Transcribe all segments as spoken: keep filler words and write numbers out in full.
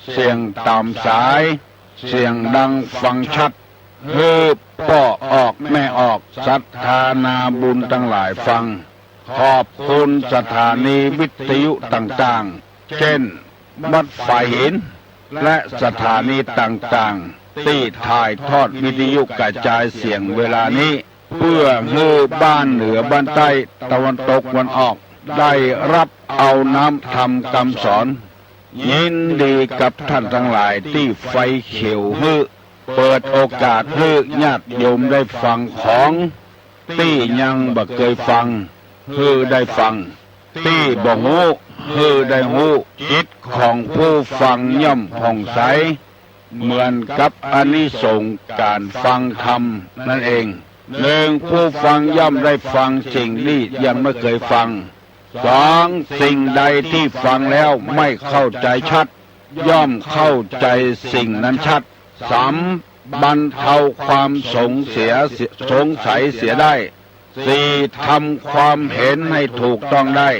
เสียงต่ำสาย เสียงดังฟังชัด หื้อป้อออกแม่ออก ศรัทธานาบุญตังหลายฟัง ขอบคุณสถานีวิทยุต่างๆ เช่น วัดฝายหิน และสถานีต่างๆ ตี้ถ่ายทอดวิทยุกระจายเสียงเวลานี้ เปื้อหื้อบ้านเหนือบ้านใต้ตะวันตกตะวันออก ได้ฮับเอาน้ำธรรมกำสอน ยินดีกับท่านตังหลายตี้ไฟเขียวหื้อ เปิดโอกาสหื้อญาติโยมได้ฟังของ ตี้ยังบ่เกยฟัง หื้อได้ฟัง ตี้บ่ฮู้ หื้อได้ฮู้ จิตของผู้ฟังย่อมผ่องใส เหมือนกับอานิสงส์ก๋านฟังธรรมนั้นเอง หนึ่ง ผู้ฟังย่อมได้ฟังสิ่งตี้ยังไม่เกยฟัง สอง สิ่งใดตี้ฟังแล้วไม่เข้าใจ๋ชัด ย่อมเข้าใจ๋สิ่งนั้นชัด สาม บรรเทาความสงเสีย สงสัยเสียได้ สี่ ทำความเห็นให้ถูกต้องได้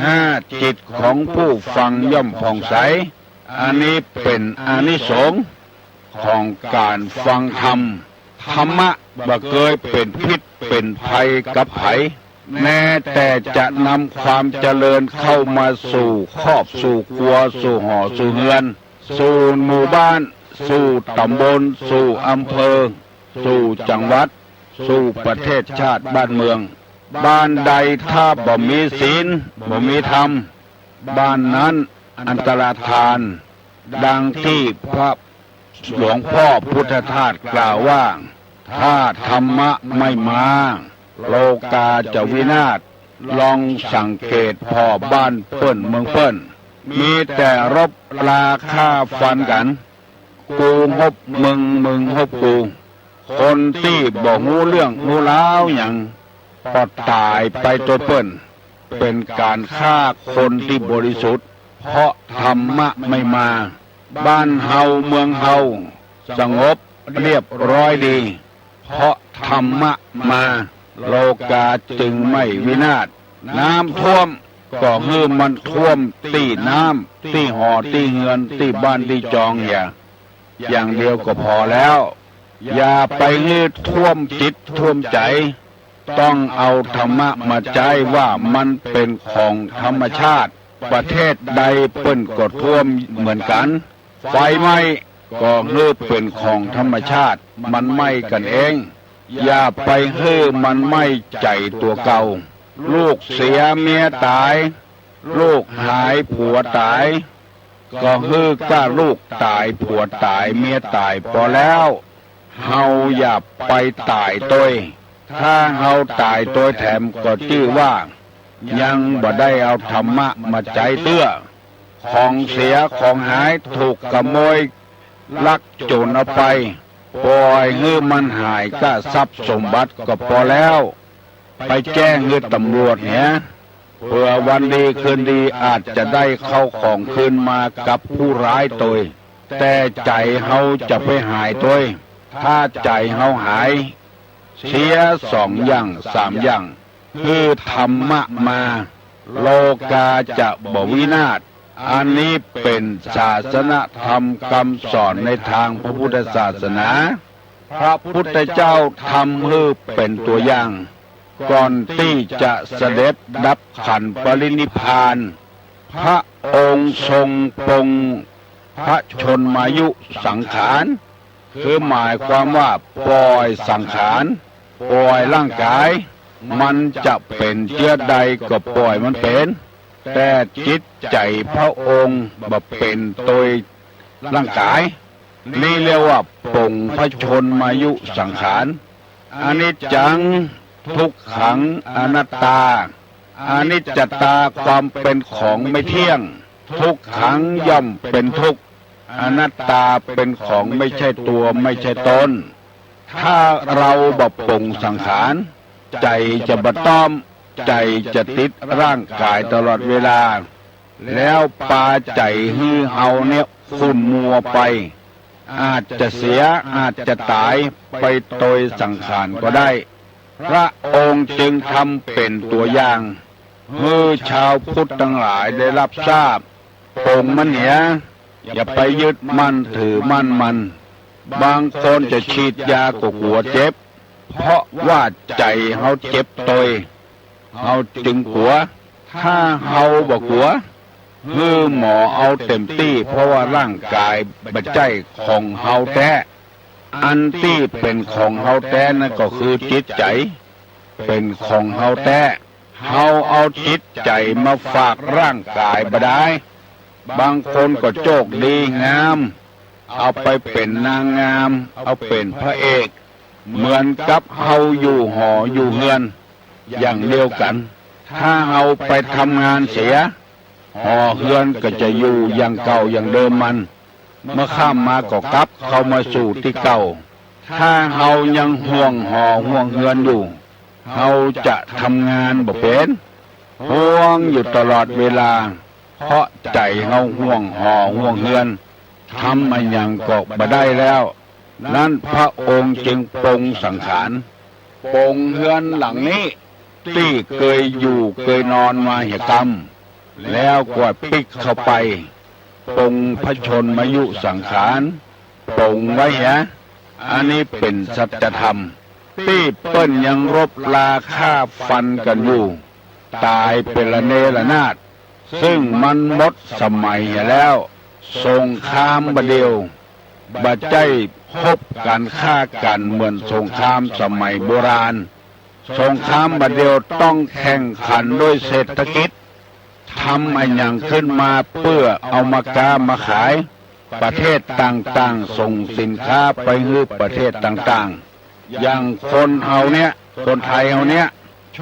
ห้า จิตของผู้ฟังย่อมผ่องใส อันนี้เป๋นอานิสงส์ของก๋านฟังธรรม ธรรมะบ่เกยเป๋นพิษเป๋นภัยกับใผ แม้แต่จะนำความเจริญเข้ามาสู่ครอบสู่ครัวสู่หอสู่เฮือน สู่หมู่บ้าน สู่ต๋ำบล สู่อำเภอ สู่จังหวัด สู่ประเทศชาติบ้านเมือง บ้านใดถ้าบ่มีศีล บ่มีธรรม บ้านนั้นอันตรธาน ดังตี้พระหลวงพ่อพุทธทาสกล่าวว่า ถ้าธรรมะไม่มา โลกาจะวินาศ ลองสังเกตผ่อบ้านเปิ้นเมืองเปิ้น มีแต่รบราฆ่าฟันกั๋น กูฮบมึง มึงฮบกู คนตี้บ่ฮู้เรื่องฮู้ราวหยัง ก็ต๋ายไปโตยเปิ้น เป๋นก๋านฆ่าคนตี้บริสุทธิ์ เพราะธรรมะไม่มา บ้านเฮาเมืองเฮาสงบเรียบร้อยดี เพราะธรรมะมา โลกาจึงไม่วินาศ น้ำท่วมก็หื้อมันท่วมตี้น้ำ ตี้หอตี้เฮือน ตี้บ้านตี้จองอย่า อย่างเดียวก็พอแล้ว อย่าไปหื้อท่วมจิตท่วมใจ๋ ต้องเอาธรรมะมาใจ๊ว่ามันเป๋นของธรรมชาติ ประเทศใดเปิ้นก็ท่วมเหมือนกั๋น ไฟไหม้ก็หื้อเป๋นของธรรมชาติ มันไหม้กั๋นเอง อย่าไปหื้อมันไหม้ใจ๋ตั๋วเก่า ลูกเสียเมียต๋าย ลูกหายผัวต๋าย ก็หื้อก้าลูกต๋ายผัวต๋ายเมียต๋ายปอแล้ว เฮาอย่าไปต๋ายโตย ถ้าเฮาต๋ายโตยแถมก็จื้อว่า ยังบ่ได้เอาธรรมะมาใจ๊เตื้อ ของเสียของหายถูกขโมยลักโจ๋รเอาไป ป่อยหื้อมันหายก้าทรัพย์สมบัติก็ปอแล้ว ไปแจ้งหื้อต๋ำรวจเหีย เผื่อวันดีคืนดีอาจจะได้เข้าของคืนมากับผู้ร้ายโตย แต่ใจ๋เฮาจะไปหายโตย ถ้าใจ๋เฮาหาย เสียสองอย่างสามอย่าง หื้อธรรมะมา โลกาจะบ่วินาศ อันนี้เป๋นศาสนธรรมกำสอนในตางพระพุทธศาสนา พระพุทธเจ้าทำหื้อเป๋นตั๋วอย่าง ก่อนตี้จะเสด็จดับขันธปรินิพพาน พระองค์ทรงปลงพระชนมายุสังขาร คือหมายความว่าป่อยสังขาร ป่อยร่างก๋าย มันจะเป๋นเจื้อใดก็ป่อยมันเป๋น แต่จิตใจ๋พระองค์บ่เป๋นโตยร่างก๋าย นี่เรียกว่าปลงพระชนมายุสังขาร อนิจจัง ทุกขัง อนัตตา อนิจจตาความเป๋นของไม่เที่ยง ทุกขังย่อมเป๋นทุกข์ อนัตตาเป๋นของไม่ใช่ตัวไม่ใช่ตน ถ้าเฮาบ่ปลงสังขาร ใจ๋จะบ่ต้อม ใจ๋จะติดร่างก๋ายตลอดเวลา แล้วปาใจ๋หื้อเฮาเนี่ยขุ่นมัวไป อาจจะเสีย อาจจะต๋ายไปโตยสังขารก็ได้ พระองค์จึงทำเป๋นตั๋วอย่าง หื้อชาวพุทธตังหลายได้ฮับทราบ ปลงมันเหีย อย่าไปยึดมั่นถือมั่นมัน บางคนจะฉีดยาก็กั๋วเจ็บ เพราะว่าใจ๋เฮาเจ็บตวย เฮาจึงกั๋ว ถ้าเฮาบ่กั๋ว หื้อหมอเอาเต็มตี้ เพราะว่าร่างก๋ายบ่ใจ้ของเฮาแต๊ อันตี้เป๋นของเฮาแต๊นั้นก็คือจิตใจ๋ เป๋นของเฮาแต๊ เฮาเอาจิตใจ๋มาฝากร่างก๋ายบ่ดาย บางคนก็โจคดีงาม เอาไปเป๋นนางงาม เอาเป๋นพระเอก เหมือนกับเฮาอยู่หออยู่เฮือนอย่างเดียวกั๋น ถ้าเฮาไปทำงานเสีย หอเฮือนก็จะอยู่อย่างเก่าอย่างเดิมมัน เมื่อค่ำมาก็กลับเข้ามาสู่ตี้เก่า ถ้าเฮายังห่วงหอห่วงเฮือนอยู่ เฮาจะทำงานบ่เป๋น ห่วงอยู่ตลอดเวลา เพราะใจ๋เฮาห่วงหอห่วงเฮือน ทำอะหยังก็บ่ได้แล้ว นั้นพระองค์จึงปลงสังขาร ปลงเฮือนหลังนี้ ตี้เกยอยู่เกยนอนมาเหียกำ แล้วก็ปิ๊กเข้าไป ปลงพระชนมายุสังขาร ปลงไว้เหีย อันนี้เป๋นสัจธรรม ตี้เปิ้นยังรบราฆ่าฟันกั๋นอยู่ ต๋ายเป๋นระเนระนาด ซึ่งมันหมดสมัยเหียแล้ว สงครามบ่าเดี่ยว บ่ใจ้ฮบกั๋นฆ่ากั๋นเหมือนสงครามสมัยโบราณ สงครามบ่าเดี่ยวต้องแข่งขันด้วยเศรษฐกิจ ทำอะหยังขึ้นมาเปื้อเอามาก๊ามาขาย ประเทศต่างๆ ส่งสินค้าไปหื้อประเทศต่างๆ อย่างคนเฮาเนี่ย คนไทยเฮาเนี่ย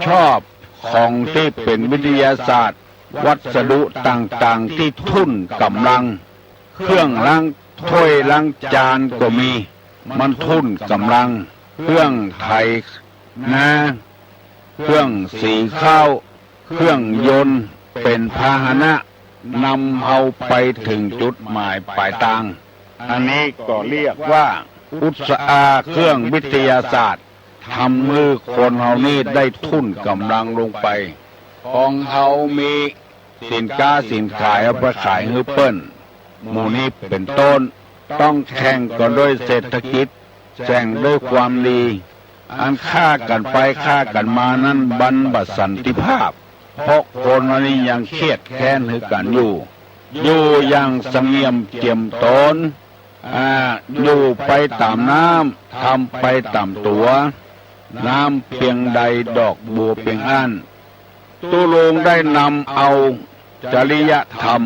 ชอบของตี้เป๋นวิทยาศาสตร์ วัสดุต่างๆ ตี้ทุ่นก๋ำลัง เครื่องล้างถ้วยล้างจานก็มี มันทุ่นก๋ำลัง เครื่องไถนา เครื่องสีข้าว เครื่องยนต์ เป๋นพาหนะ นำเฮาไปเถิงจุดหมายป๋ายตาง อันนี้ก็เรียกว่าอุตสาหะเครื่องวิทยาศาสตร์ ทำหื้อคนเฮานี้ได้ทุ่นก๋ำลังลงไป ของเฮามีสินค้าสินขายเอาไปขายหื้อเปิ้น หมู่นี้เป๋นต้น ต้องแข่งกั๋นด้วยเศรษฐกิจ แข่งด้วยความดี อันฆ่ากั๋นไปฆ่ากั๋นมานั้นมันบ่สันติภาพ เพราะคนอันนี้ยังเคียดแค้นหื้อกั๋นอยู่ อยู่อย่างสงบเจียมตน อ่า อยู่ไปต๋ามน้ำ ทำไปต๋ามตั๋ว น้ำเปียงใดดอกบัวเปียงอั้น ตุ๊ลุงได้นำเอาจริยธรรม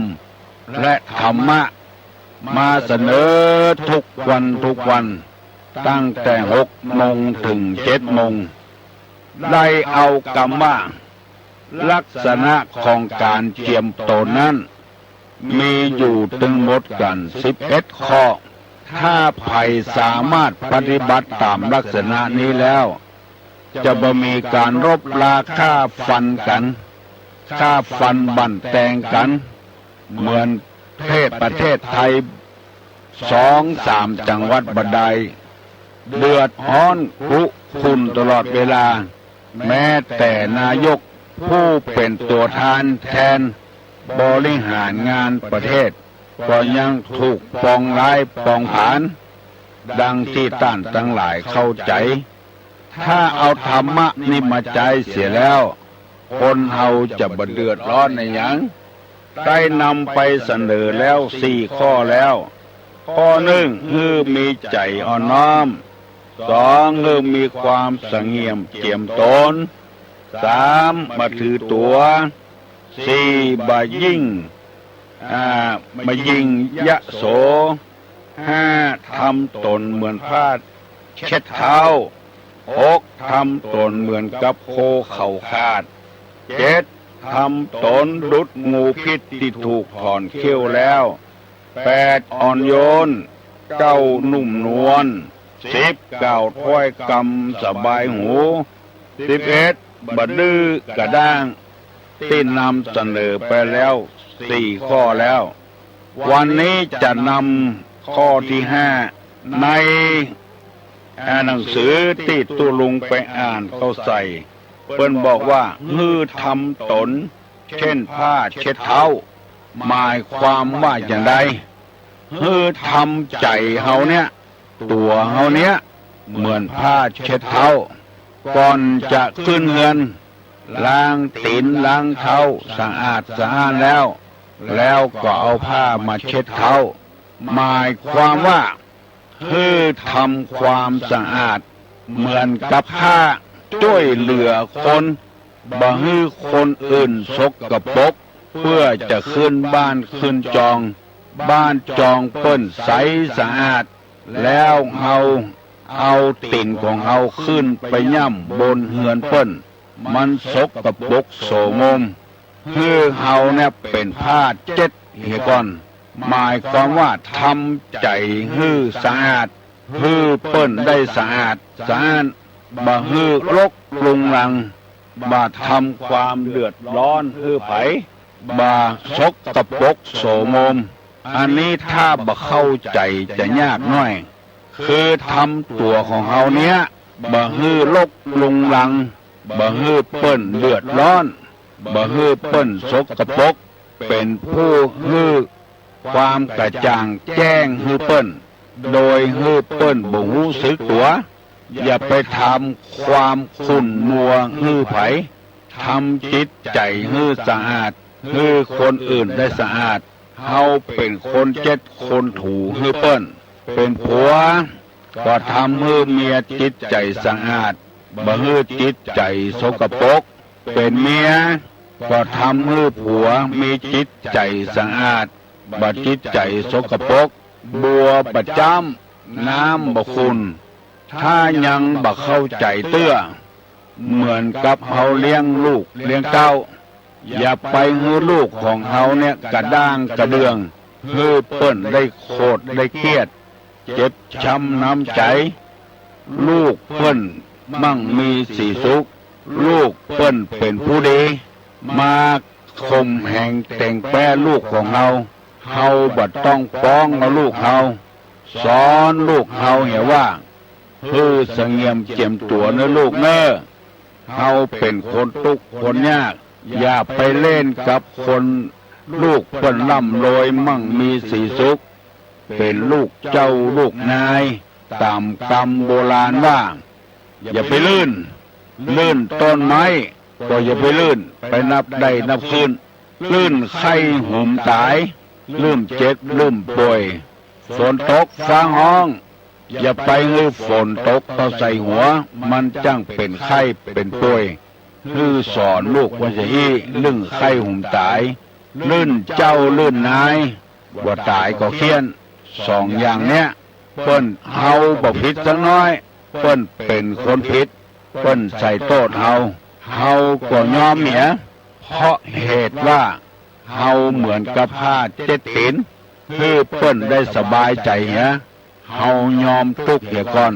และธรรมะ มาเสนอทุกวันทุกวัน ตั้งแต่หกโมงเถิงเจ็ดโมง ได้เอากำว่า ลักษณะของก๋านเจียมตนนั้น มีอยู่ตึงหมดกั๋นสิบเอ็ดข้อ ถ้าใผสามารถปฏิบัติต๋ามลักษณะนี้แล้ว จะบ่มีก๋านรบราฆ่าฟันกั๋น ฆ่าฟันบั่นแตงกั๋น เหมือนประเทศ ประเทศไทย สองสามจังหวัดบ่ดาย เดือดฮ้อนครุกรุ่นตลอดเวลา แม้แต่นายกผู้เป๋นตั๋วแทน บริหารงานประเทศ ก็ยังถูกปองร้ายปองผลาญ ดังตี้ต้านตังหลายเข้าใจ๋ ถ้าเอาธรรมะนี้มาใจ๊เสียแล้ว คนเฮาจะบ่เดือดฮ้อนอะหยัง ได้นำไปเสนอแล้วสี่ข้อแล้ว ข้อหนึ่ง หื้อมีใจ๋อ่อนน้อม สอง หื้อมีความสงบเจียมตน สาม บ่ถือตั๋ว สี่ บ่ยิ่ง อ่า บ่ยิ่งยโส ห้า ทำตนเหมือนผ้าเช็ดเท้า หก ทำตนเหมือนกับโคเขาขาด เจ็ด ทำตนดุจงูพิษตี้ถูกถอนเขี้ยวแล้ว แปด อ่อนโยน เก้า นุ่มนวล สิบ กล่าวถ้อยกำสบายหู สิบเอ็ด บ่ดื้อกระด้าง ตี้นำเสนอไปแล้วสี่ข้อแล้ว วันนี้จะนำข้อตี้ห้า ใน อ่า หนังสือตี้ตุ๊ลุงไปอ่านเข้าใส่ เปิ้นบอกว่า หื้อทำตนเช่นผ้าเช็ดเท้า หมายความว่าจาใด หื้อทำใจ๋เฮาเนี้ย ตั๋วเฮาเนี้ย เหมือนผ้าเช็ดเท้า ก่อนจะขึ้นเฮือน ล้างตี๋นล้างเท้าสะอาดสะอ้านแล้ว แล้วก็เอาผ้ามาเช็ดเท้า หมายความว่า หื้อทำความสะอาดเหมือนกับผ้า จ้วยเหลือคน บ่หื้อคนอื่นสกปรก เปื้อจะขึ้นบ้านขึ้นจอง บ้านจองเปิ้นใสสะอาด แล้วเฮาเอาตี๋นของเฮาขึ้นไปย่ำบนเฮือนเปิ้น มันสกปรกโสมม หื้อเฮาเนี่ยเป๋นผ้าเช็ดเหียก่อน หมายความว่าทำใจ๋หื้อสะอาด หื้อเปิ้นได้สะอาดสะอ้าน บ่หื้อรกรุงรัง บ่ทำความเดือดร้อนหื้อใผ บ่สกปรกโสมม อันนี้ถ้าบ่เข้าใจ๋จะยากหน้อย คือทำตั๋วของเฮาเนี้ย บ่หื้อรกรุงรัง บ่หื้อเปิ้นเดือดร้อน บ่หื้อเปิ้นสกปรก เป๋นผู้หื้อความกระจ่างแจ้งหื้อเปิ้น โดยหื้อเปิ้นบ่ฮู้สึกตั๋ว อย่าไปทำความขุ่นมัวหื้อใผ ทำจิตใจ๋หื้อสะอาด หื้อคนอื่นได้สะอาด เฮาเป๋นคนเช็ดคนถูหื้อเปิ้น เป๋นผัว ก็ทำหื้อเมียจิตใจ๋สะอาด บ่หื้อจิตใจ๋สกปรก เป๋นเมีย ก็ทำหื้อผัวมีจิตใจ๋สะอาด บ่จิตใจ๋สกปรก บัวบ่จ้ำ น้ำบ่ขุ่น ถ้ายังบ่เข้าใจ๋เตื้อ เหมือนกับเฮาเลี้ยงลูกเลี้ยงเต้า อย่าไปหื้อลูกของเฮาเนี่ยกระด้างกระเดื่อง หื้อเปิ้นได้โขดได้เคียด เจ็บช้ำน้ำใจ๋ ลูกเปิ้นมั่งมีสีสุข ลูกเปิ้นเป๋นผู้ดี มาข่มแหงแต่งแป๊ลูกของเฮา เฮาบ่ต้องป๊องเอาลูกเฮา สอนลูกเฮาเหียว่า หื้อสะเงียมเจียมตั๋วเน่อลูกเน่อ เฮาเป๋นคนตุ๊กข์คนยาก อย่าไปเล่นกับคนลูกเปิ้นร่ำรวยมั่งมีสีสุข เป๋นลูกเจ้าลูกนาย ต๋ามกำโบราณว่า อย่าไปลื่น ลื่นต้นไม้ ก็อย่าไปลื่น ไปนับได้นับคืน ลื่นไข้หุมต๋าย ลื่นเจ็บลื่นป่วย ฝนตกฟ้าฮ้อง อย่าไปหื้อฝนตกเข้าใส่หัว มันจั้งเป๋นไข้เป๋นป่วย หื้อสอนลูกว่าจะอี้ ลื่นไข้หุมต๋าย ลื่นเจ้าลื่นนาย บ่ต๋ายก็เฆียด สองอย่างเนี้ย เปิ้น เฮาบ่ผิดสักน้อย เปิ้นเป๋นคนผิด เปิ้นใส่โต้ษเฮา เฮาก็ยอมเหีย เพราะเหตุว่า เฮาเหมือนกับผ้าเช็ดตี๋น หื้อเปิ้นได้สบายใจ๋เหีย เฮายอมตุ๊กข์เหียก่อน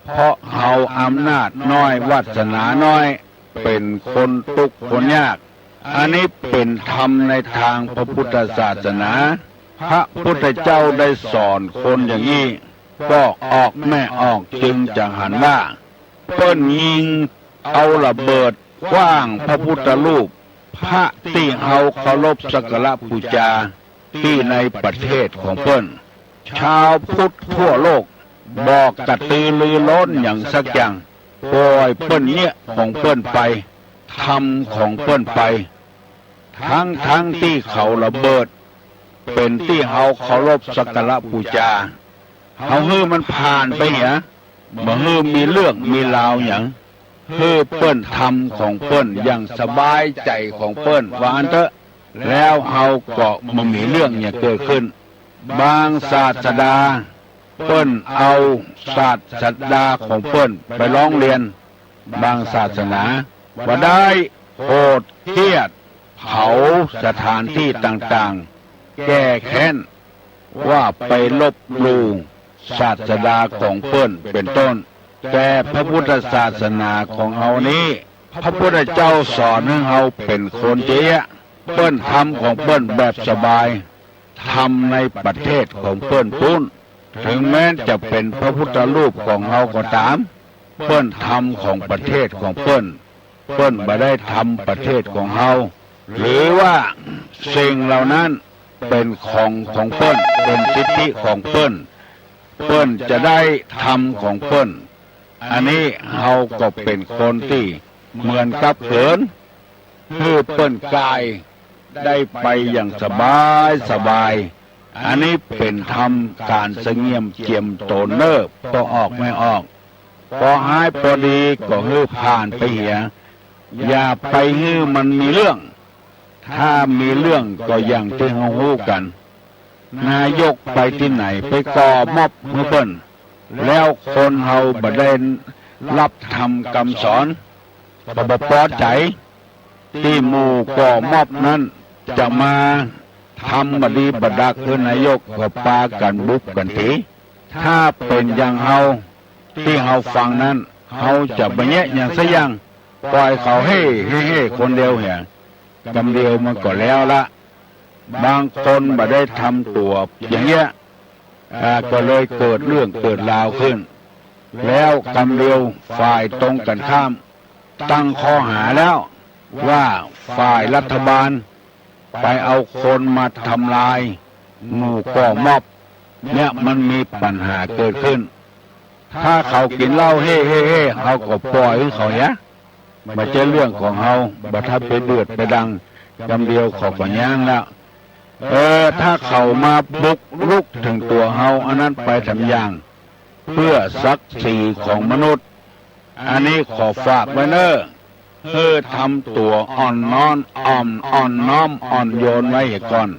เพราะเฮาอำนาจน้อยวาสนาน้อย เป๋นคนตุ๊กข์คนยาก อันนี้เป๋นธรรมในตางพระพุทธศาสนา พระพุทธเจ้าได้สอนคนอย่างอี้ ก็ออกแม่ออกจึงจะหันว่า เปิ้นยิงเอาระเบิดขว้างพระพุทธรูป พระตี้เฮาเคารพสักการะปู๋จา ตี้ในประเทศของเปิ้น ชาวพุทธทั่วโลก บ่กระตือรือร้นหยังสักอย่าง ป่อยเปิ้นเยียะของเปิ้นไป ทำของเปิ้นไป ตึงๆ ตี้เขาระเบิด เป๋นตี้เฮาเคารพสักการะปู๋จา เฮาหื้อมันผ่านไปเหีย บ่หื้อมีเรื่องมีราวหยัง หื้อเปิ้นทำของเปิ้นอย่างสบายใจ๋ของเปิ้น ว่าอั้นเต๊อะ แล้วเฮาก็บ่มีเรื่องหยังเกิดขึ้น บางศาสดา เปิ้นเอาศาสดาของเปิ้นไปร้องเรียน บางศาสนา ว่าได้โหดเหี้ยมเผาสถานตี้ต่างๆ แก้แค้น ว่าไปลบหลู่ศาสดาของเปิ้นเป๋นต้น แต่พระพุทธศาสนาของเฮานี้ พระพุทธเจ้าสอนหื้อเฮาเป๋นคนเยียะ เปิ้นทำของเปิ้นแบบสบาย ทำในประเทศของเปิ้นปู๊น ถึงแม้จะเป๋นพระพุทธรูปของเฮาก็ต๋าม เปิ้นทำของประเทศของเปิ้น เปิ้นบ่ได้ทำประเทศของเฮา หรือว่าสิ่งเหล่านั้น เป๋นของของเปิ้น เป๋นสิทธิของเปิ้น เปิ้นจะได้ธรรมของเปิ้น อันนี้เฮาก็เป๋นคนตี้เหมือนกับเขิน หื้อเปิ้นก๋ายได้ไปอย่างสบายสบาย อันนี้เป๋นธรรมก๋านสะเงียมเจียมต๋นเน่อ ปอออกแม่ออก ปอฮ้ายปอดีก็หื้อผ่านไปเหีย อย่าไปหื้อมันมีเรื่อง ถ้ามีเรื่องก็อย่างตี้เฮาฮู้กั๋น นายกไปตี้ไหนไปก่อม็อบหื้อเปิ้น แล้วคนเฮาบ่ได้ฮับธรรมกำสอน ก็บ่ปอใจ๋ ตี้หมู่ก่อม็อบนั้นจะมาทำบ่ดีบ่ดักหื้อนายก ก็ปากั๋นบุบกั๋นตี๋ ถ้าเป๋นอย่างเฮา ตี้เฮาฟังนั้น เฮาจะบ่แยะหยังสักอย่าง ป่อยเขาเฮ่เฮ่เฮ่คนเดียวเหีย กำเดียวมันก็แล้วละ บางคนบ่ได้ทำตั๋วอย่างเนี้ย อ่า ก็เลยเกิดเรื่องเกิดราวขึ้น แล้วกำเดียวฝ่ายตรงกั๋นข้ามตั้งข้อหาแล้วว่าฝ่ายรัฐบาลไปเอาคนมาทำลายหมู่ก่อม็อบ เนี่ยมันมีปัญหาเกิดขึ้น ถ้าเขากิ๋นเหล้าเฮ่เฮ่เฮ่ เฮาก็ป่อยหื้อเขาเหีย บ่ใจ้เรื่องของเฮา บ่ถ้าไปเดือดไปดัง กำเดียวเขาก็ย้างแล้ว เออ ถ้าเขามาบุกรุกเถิงตั๋วเฮา อันนั้นไปทำอย่าง เปื้อศักดิ์ศรีของมนุษย์ อันนี้ขอฝากไว้เน่อ หื้อทำตั๋วอ่อนน้อม อ่อน อ่อนน้อมอ่อนโยนไว้เหียก่อน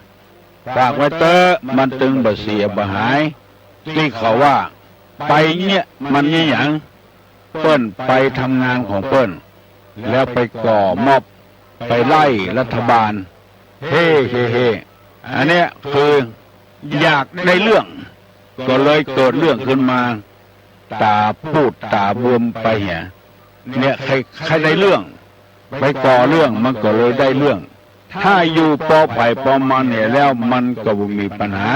ฝากไว้เต๊อะ มันตึงบ่เสียบ่หาย ตี้เขาว่า ไปเนี่ยมันเนี่ยหยัง เปิ้นไปทำงานของเปิ้น แล้วไปก่อม็อบ ไปไล่รัฐบาล เฮ่เฮ่เฮ่ อันเนี้ยคืออยากได้เรื่อง ก็เลยเกิดเรื่องขึ้นมา ต๋าปูดต๋าบวมไปเหีย เนี่ยใคร ใครได้เรื่อง ไปก่อเรื่องมันก็เลยได้เรื่อง ถ้าอยู่ปอใผปอมันเหียแล้วมันก็บ่มีปัญหา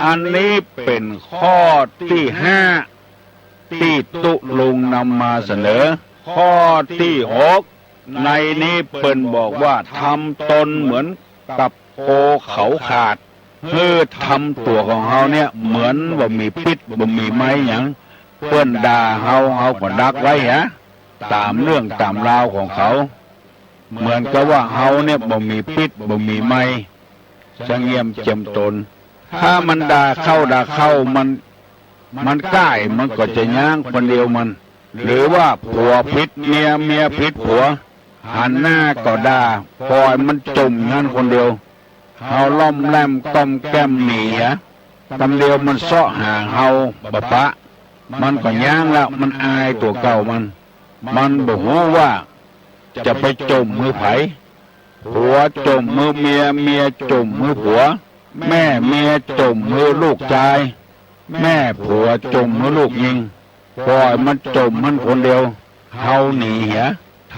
อันนี้เป๋นข้อตี้ห้า ตี้ตุ๊ลุงนำมาเสนอ ข้อตี้หก ในนี้เปิ้นบอกว่าทำตนเหมือนกับโคเขาขาด หื้อทำตั๋วของเฮาเนี่ยเหมือนบ่มีปิ๊ดบ่มีไม้หยัง เปิ้นด่าเฮา เฮาก็ดักไว้เหีย ต๋ามเรื่องต๋ามราวของเขา เหมือนกับว่าเฮาเนี่ยบ่มีปิ๊ดบ่มีไม้ สะเงียมเจียมต๋น ถ้ามันด่าเข้าด่าเข้า มัน มันก้าย มันก็จะย้างคนเดียวมัน หรือว่าผัวผิดเมีย เมียผิดผัว หันหน้าก็ด่า ป่อยมันจุ่มอย่างนั้นคนเดียว เฮาล่อมแล่มก้อมแก้มหนีอะ กำเดียวมันเซาะหาเฮาบ่ปะ มันก็ย้างแล้ว มันอายตั๋วเก่ามัน มันบ่ฮู้ว่าจะไปจุ่มหื้อใผ ผัวจุ่มหื้อเมีย เมียจุ่มหื้อผัว แม่เมียจุ่มหื้อลูกจาย แม่ผัวจุ่มหื้อลูกญิง ป่อยมันจุ่มมันคนเดียว เฮาหนีเหีย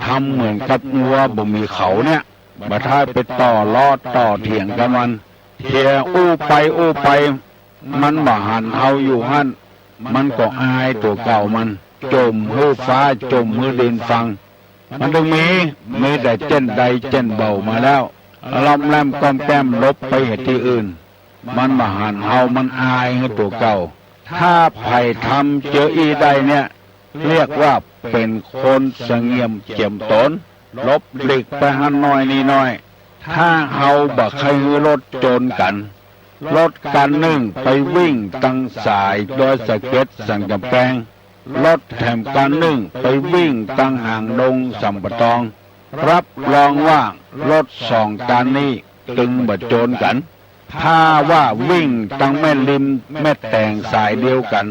ทำเหมือนกับงัวบ่มีเขาเนี่ย บ่ถ้าไปต่อล้อต่อเถียงกับมัน เทียอู้ไปอู้ไป มันบ่หันเฮาอยู่หั้น มันก็อายตั๋วเก่ามัน จุ่มหื้อฟ้าจุ่มหื้อดินฟัง มันตึงมี มีแต่เจ้นใดเจ้นเบามาแล้ว ล่อมแล่มก้อมแก้มหลบไปเหียตี้อื่น มันบ่หันเฮา มันอายหื้อตั๋วเก่า ถ้าใผทำเจียอี้ได้เนี่ย เรียกว่าเป๋นคนสะเงียมเจียมต๋น หลบหลีกไปหั้นหน้อยนี่หน้อย ถ้าเฮาบ่ใค่หื้อรถโจรกั๋น รถคันนึ่งไปวิ่งตังสายดอยสะเก็ดสันก๋ำแปง รถแถมคันนึ่งไปวิ่งตังหางดงสำปะตอง รับรองว่ารถสองคันนี้ตึงบ่โจรกั๋น ถ้าว่าวิ่งตังแม่ริมแม่แตงสายเดียวกั๋น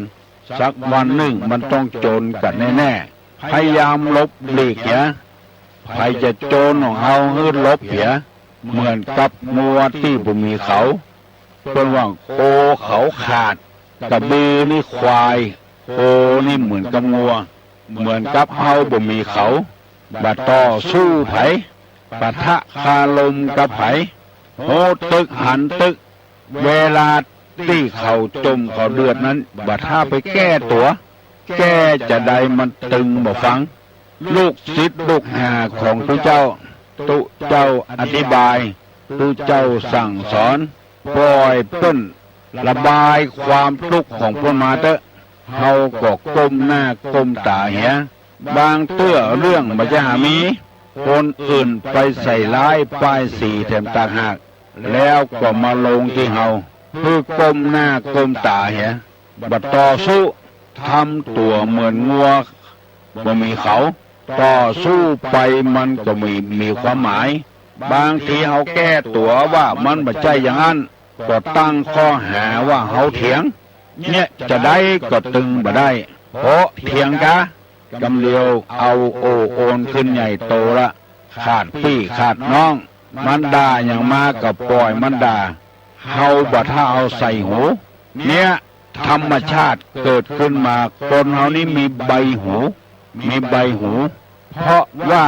สักวันนึ่งมันต้องโจรกั๋นแน่ๆ พยายามหลบหลีกเหีย ใผจะโจรของเฮาหื้อหลบเหีย เหมือนกับงัวตี้บ่มีเขา เปิ้นว่าโคเขาขาด กระบือนี่ควาย โคนี่เหมือนกับงัว เหมือนกับเฮาบ่มีเขา บ่ต่อสู้ใผ ปะทะคารมกับใผ ฮู้ตึกหันตึก เวลาตี้เขาจมเขาเดือดนั้น บ่ถ้าไปแก้ตั๋ว แก้จาใดมันตึงบ่ฟัง ลูกศิษย์ลูกหาของตุ๊เจ้า ตุ๊เจ้าอธิบาย ตุ๊เจ้าสั่งสอน ป่อยเปิ้นระบายความตุ๊กข์ของเปิ้นมาเต๊อะ เฮาก็ก้มหน้าก้มต๋าเหีย บางเตื้อเรื่องบ่ใจ้หามี คนอื่นไปใส่ร้ายป้ายสีแถมต่างหาก แล้วก็มาลงตี้เฮา หื้อก้มหน้าก้มต๋าเหีย บ่ต่อสู้ ทำตั๋วเหมือนงัว บ่มีเขา ต่อสู้ไปมันก็มี มีความหมาย บางทีเฮาแก้ตั๋วว่ามันบ่ใจ้อย่างอั้น ก็ตั้งข้อหาว่าเฮาเถียง เนี่ยจะได้ก็ตึงบ่ได้ เพราะเถียงกา กำเดียวเอาโอ้โอนขึ้นใหญ่โตละ ขาดปี้ขาดน้อง มันด่าหยังมาก็ป่อยมันด่า เฮาบ่ถ้าเอาใส่หู เนี่ย ธรรมชาติเกิดขึ้นมา คนเฮานี้มีใบหู มีใบหู เพราะว่า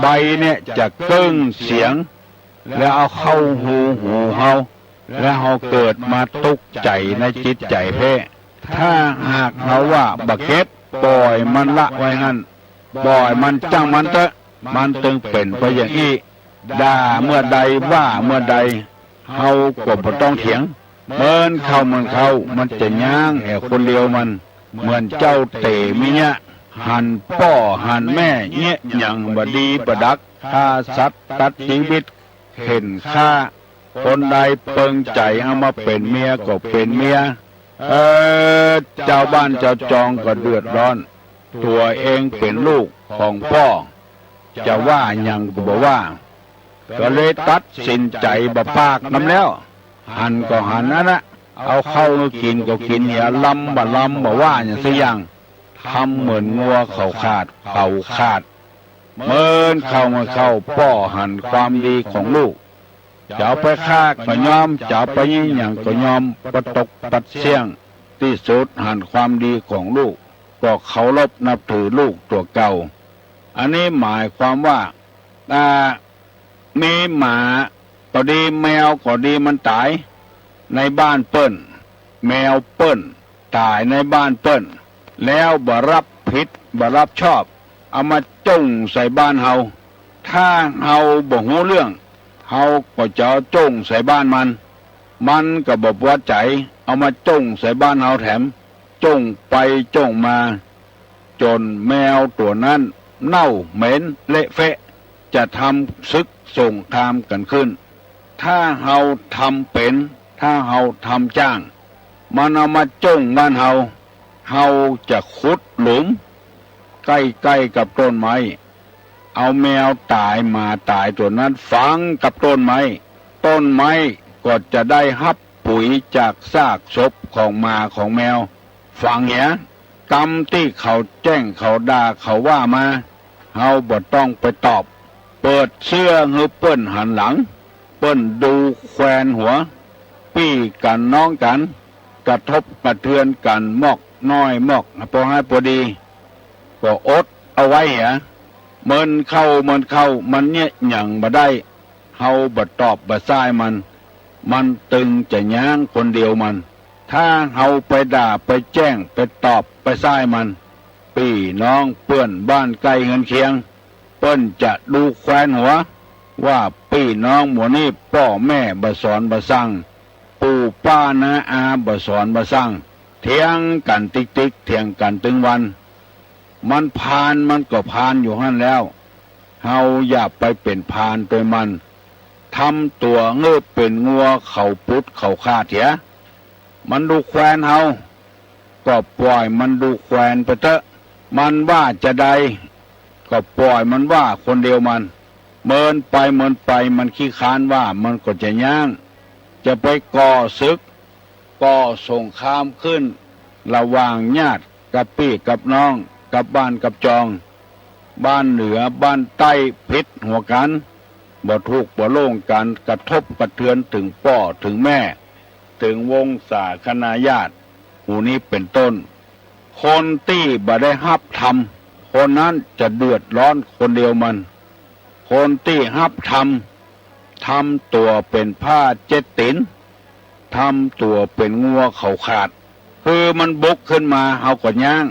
ใบเนี่ยจะเกิ้งเสียง แล้วเอาเข้าฮูหูเฮา แล้วเฮาเกิดมาตุ๊กข์ใจ๋ในจิตใจ๋แท้ ถ้าหากเฮาว่าบ่เก็บ ป่อยมันละไว้หั้น ป่อยมันจ้างมันเต๊อะ มันตึงเป๋นไปอย่างอี้ ด่าเมื่อใดว่าเมื่อใด เฮาก็บ่ต้องเถียง เหมินเข้าเหมินเข้า มันจะย้างแอ่คนเดียวมัน เหมือนเจ้าเต๋มิยะ หันป้อหันแม่เยียะหยังบ่ดีบ่ดัก ฆ่าสัตว์ตัดจีวิต เข่นฆ่า คนใดเปิงใจ๋เอามาเป๋นเมียก็เป๋นเมีย เออ จาวบ้านจาวจองก็เดือดร้อน ตั๋วเองเป๋นลูกของป้อ จะว่าหยังก็บ่ว่า ก็เลยตัดสินใจ๋บ่ปากนำแล้ว หันก็หันอั้นนะ เอาเข้าหื้อกิ๋นก็กิ๋นเหีย ลำบ่ลำบ่ว่าหยังสักอย่าง ทำเหมือนงัวเขาขาด เขาขาด เหมินเข้าเหมินเข้า ป้อหันความดีของลูก จะเอาไปฆ่าก็ยอม จะเอาไปเยียะหยังก็ยอม บ่ตกบ่เสี้ยง ตี้สุดหันความดีของลูก ก็เคารพนับถือลูกตั๋วเก่า อันนี้หมายความว่า อ่า มีหมาก็ดี แมวก็ดี มันต๋ายในบ้านเปิ้น แมวเปิ้นต๋ายในบ้านเปิ้น แล้วบ่รับผิดบ่รับชอบ เอามาจ้งใส่บ้านเฮา ถ้าเฮาบ่ฮู้เรื่อง เฮาก็จะเอาจ้งใส่บ้านมัน มันก็บ่ปอใจ๋ เอามาจ้งใส่บ้านเฮาแถม จ้งไปจ้งมา จ๋นแมวตั๋วนั้นเน่าเหม็นเละเฟะ จะทำศึกสงครามกั๋นขึ้น ถ้าเฮาทำเป๋น ถ้าเฮาทำจ้าง มันเอามาจ้งบ้านเฮา เฮาจะขุดหลุมใก้ๆ กับต้นไม้ เอาแมวต๋ายหมาต๋ายตั๋วนั้นฝังกับต้นไม้ ต้นไม้ก็จะได้ฮับปุ๋ยจากซากศพของหมาของแมว ฝังเหีย กำตี้เขาแจ้งเขาด่าเขาว่ามา เฮาบ่ต้องไปตอบ เปิดเสื้อหื้อเปิ้นหันหลัง เปิ้นดูแควนหัว ปี้กั๋นน้องกั๋น กระทบกระเทือนกั๋นมอกน้อยมอกปอฮ้ายปอดี ก็อดเอาไว้เหีย เหมินเข้าเหมินเข้า มันเยียะหยังบ่ได้ เฮาบ่ตอบบ่ซ่ายมัน มันตึงจะย้างคนเดียวมัน ถ้าเฮาไปด่าไปแจ้งไปตอบไปซ่ายมัน ปี้น้องเปื้อนบ้านใก้เฮือนเคียง เปิ้นจะดูแควนหัว ว่าปี้น้องหมู่นี้ป้อแม่บ่สอนบ่สั่ง ปู่ป้าน้าอาบ่สอนบ่สั่ง เถียงกั๋นติ๊กๆ เถียงกั๋นตึงวัน มันพาลมันก็พาลอยู่หั้นแล้ว เฮาอย่าไปเป๋นพาลตวยมัน ทำตั๋วหื้อเป๋นงัวเขาปุดเขาขาดเหีย มันดูแควนเฮา ก็ป่อยมันดูแควนไปเต๊อะ มันว่าจาใด ก็ป่อยมันว่าคนเดียวมัน เหมินไปเหมินไป มันขี้ค้านว่า มันก็จะย้าง จะไปก่อศึก ก่อสงครามขึ้น ระหว่างญาติกับปี้กับน้อง กับบ้านกับจอง บ้านเหนือบ้านใต้ผิดหัวกั๋น บ่ถูกบ่โล่งกั๋น กระทบกระเทือนเถิงป้อเถิงแม่ เถิงวงศาคณาญาติ หมู่นี้เป๋นต้น คนตี้บ่ได้ฮับธรรม คนนั้นจะเดือดร้อนคนเดียวมัน คนตี้ฮับธรรม ทำตั๋วเป๋นผ้าเจ็ดตี๋น ทำตั๋วเป๋นงัวเขาขาด คือมันบุกขึ้นมา เฮาก็ย้าง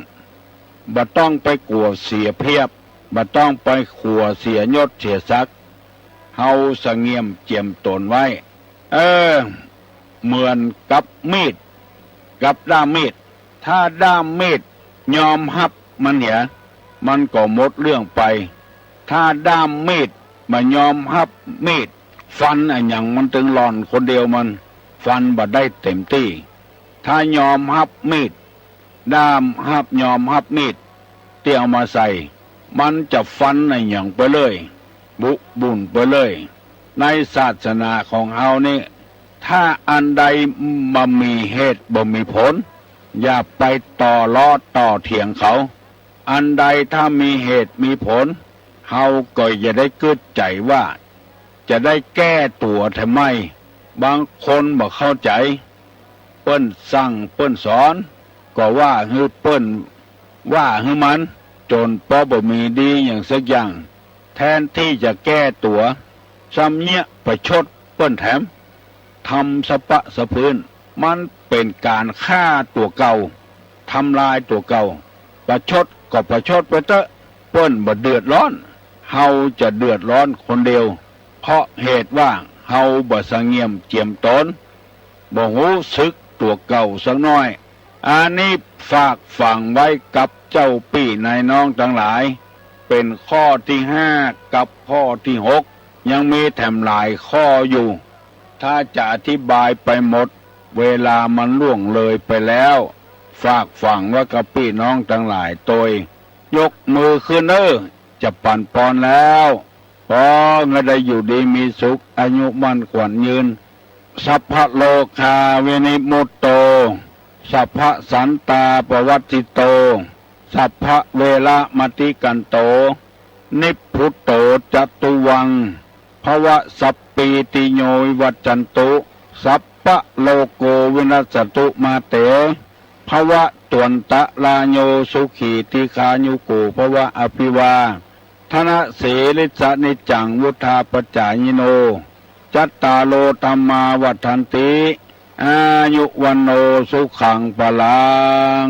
บ่ต้องไปกั๋วเสียเปรียบ บ่ต้องไปกั๋วเสียยศเสียศักดิ์ เฮาสะเงียมเจียมต๋นไว้ เออ เหมือนกับมีด กับด้ามมีด ถ้าด้ามมีดยอมฮับมันเหีย มันก็หมดเรื่องไป ถ้าด้ามมีดบ่ยอมฮับมีด ฟันอะหยังมันตึงหล่อนคนเดียวมัน ฟันบ่ได้เต็มตี้ ถ้ายอมฮับมีด ด้ามฮับ ยอมฮับมีดตี้เอามาใส่ มันจะฟันอะหยังไปเลย บุบุ่นไปเลย ในศาสนาของเฮานี้ ถ้าอันใดบ่มีเหตุบ่มีผล อย่าไปต่อล้อต่อเถียงเขา อันใดถ้ามีเหตุมีผล เฮาก็อย่าได้กึ๊ดใจ๋ว่า จะได้แก้ตั๋วแถมไม่ บางคนบ่เข้าใจ๋ เปิ้นสั่งเปิ้นสอน ก็ว่าหื้อเปิ้น ว่าหื้อมัน จ๋นปอบ่มีดีหยังสักอย่าง แทนตี้จะแก้ตั๋ว ซ้ำเยียะประชดเปิ้นแถม ทำสะปะสะพื้น มันเป๋นก๋านฆ่าตั๋วเก่า ทำลายตั๋วเก่า ประชดก็ประชดไปเต๊อะ เปิ้นบ่เดือดร้อน เฮาจะเดือดร้อนคนเดียว เพราะเหตุว่าเฮาบ่สะเงียมเจียมต๋น บ่ฮู้สึกตั๋วเก่าสักหน้อย อันนี้ฝากฝังไว้กับเจ้าปี้นายน้องตังหลาย เป๋นข้อตี้ห้ากับข้อตี้หก ยังมีแถมหลายข้ออยู่ ถ้าจะอธิบายไปหมด เวลามันล่วงเลยไปแล้ว ฝากฝังไว้กับปี้น้องตังหลายโตย ยกมือขึ้นเอ้อ จะปั๋นปอนแล้ว ขอหื้อได้อยู่ดีมีสุข อายุมั่นขวัญยืน สัพพะโรคาวินิมุตโต สัพพะสันตาปวัตติโต สัพพะเวระมะติกันโต นิพพุตโตจะตุวัง ภวะสัพปีติโยวิวัจจันตุ สัพพะโรโควินัสสะตุมาเต ภวะตวันตะราโยสุขีทีฆายุโกภวะ อภิวาทะนะสีลิสสะนิจจังวุฑฒาปจายิโน จัตตาโรธัมมาวัฑฒันติ อายุวัณโณสุขังพลัง